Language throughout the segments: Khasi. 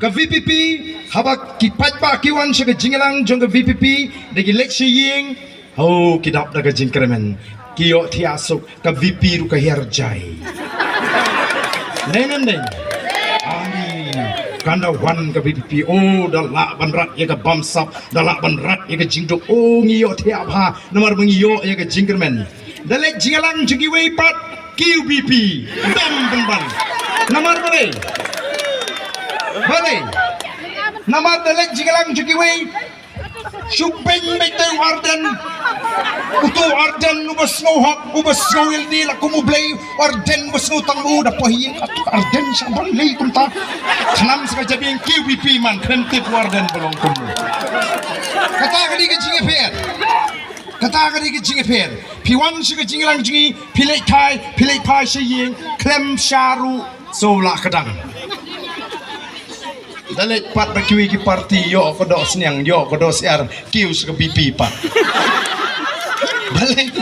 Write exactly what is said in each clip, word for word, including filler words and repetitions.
Ka V P P, haba ki paidbah ki wan sha ka jingïalang jong ka V P P, da ki leit sha ïing, oh, ki dap da ka jingkyrmen. Ki ïohthiah suk, ka V P ruh ka hiar jai. Dei ne em dei? Ai, kan da wan ka V P P, oh, da lah ban rat ïa ka bamsap, da lah ban rat ïa ka jingduk, oh, ngi ïohthiah bha, namar ba ngi ïoh ïa ka jingkyrmen. Da leit jingïalang jong kiwei pat, Q V P, dam pynban. Namar balei? Balei? Namar da leit jingïalang jong kiwei, shu beiñ beit te u Ardent. Uto u Ardent uba sngew hok, uba sngew ïalade la kum u Blei, u Ardent uba sngew tang u da poi ïing, kato ka Ardent sha ban lei kumta. Khnang sa ka jabieng Q V P man, khlem tip u Ardent ba long kumno. Kata ka dei ka jingïapher. Kata ka dei ka jingïapher. Phi wan sha ka jingïalang jong ngi, phi leit thai, phi leit phai sha ïing, khlem sha ruh, so la ka dang. Da leit pat ba kiwei ki party, ïoh ka doh sniang, ïoh ka doh syiar, kiew sha ka V P pat. Balei?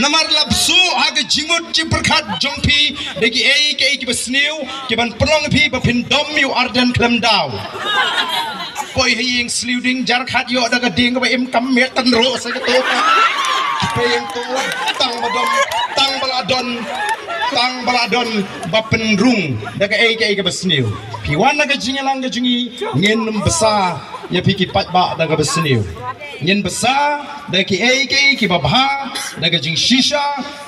Namar la bsu ha ka jingmut jingpyrkhat jong phi, da kiei kiei kiba sniew, kiban pynlong phi ba phin dom ïa u Ardent khlem daw. Poi ha ïing sliew ding jar khat ïoh da ka dieng kaba im kam miet tan ruh sa kato. Poi ïing to tang ba dom, tang ba la don, tang ba la don ba pynrung da kaei kaei kaba sniew. Phi wan na ka jingïalang ka jong ngi, ngin ym bsa ïa phi ki paidbah da kaba sniew. Ngin bsa da kiei kiei kiba bha, da ka jingshisha,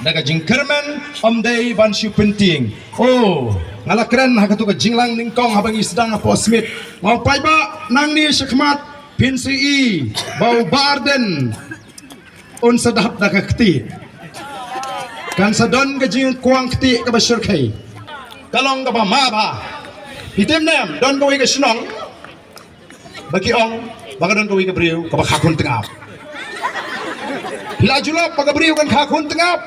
da ka jingkyrmen, ym dei ban shu pyntieng. Oh, nga la kren ha kato ka jingïalang nyngkong haba ngi sdang hapoh Smit. Nga ong paidbah, nangne shakhmat phin sa ïohi ba u Bah Ardent un sa dap da ka ktieh. Kan sa don ka jingkwang ktieh kaba shyrkhei. Ka long kaba ma bha. Phi tip ne em, don kawei ka shnong ba ki ong ba ka don kawei ka briew kaba kha khun tngap. Phi la ju lap ba ka briew kan kha khun tngap?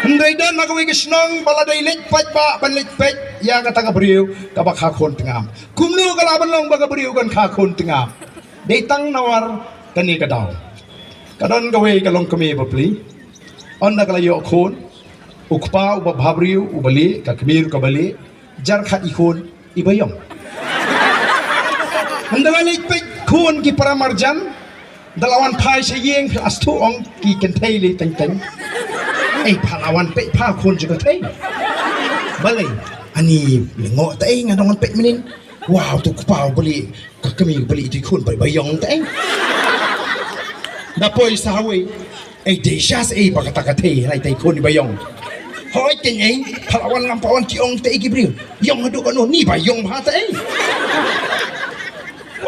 Hynrei don ha kawei ka shnong ba la dei leit paidbah ban leit peit ïa kata ka briew kaba kha khun tngap. Kumno ka lah ban long ba ka briew kan kha khun tngap? Dei tang nawar kane ka daw. Ka don kawei ka longkmie bapli. Ynda ka la ïoh khun, u kpa uba bhabriew uba lieh, ka kmie ruh kaba lieh, jar khat i khun iba ïong. Ynda la leit peit khun ki para marjan, da la wan phai sha ïing, phi la sdang ong ki kynthei lei teng teng. Ei, pha la wan peit pha khun jong ka kynthei. Balei? Ani lyngngoh ta ei, nga dang wan peit mynnin. Wow, to kpa uba lieh, ka kmie uba lieh, to i khun ba iba ïong ta ei. Da poi sa hawei. Ei, dei sha sa ei ba kata ka thei, lai ta i khun iba ïong. Hoi, keiñ ei, pha la wan ngam pat wan ki ong ta ei ki briew. Ïong haduh kano, ni ba ïong bha ta ei.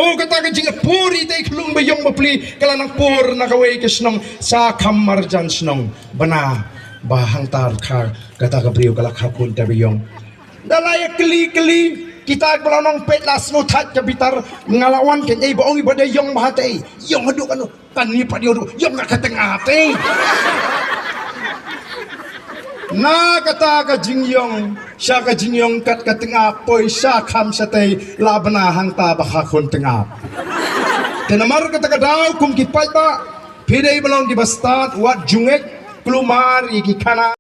Oh, kata ka jingpur ïa i khun ba ïong bapli, ka la nang pur na kawei ka shnong, sha kham marjan shnong. Bana, ba hangta kha, kata ka briew ka la kha khun ta ba ïong. Da la ïa kylli kylli, kita kiba la nang peit la sngewthuh ka bitar, nga la wan keiñ ei ba ong i ba dei ïong bha ta ei, ïong haduh kano, kane pat ïong haduh, ïong kat ka tngap te. Na kata ka jingïong, sha ka jingïong kat ka tngap, poi sha kham shatei, la bna hangta ba kha khun tngap. Te namar kata ka daw kum ki paidbah, phi dei ba long kiba stad, wat ju ngeit, kulmar ïa ki khana.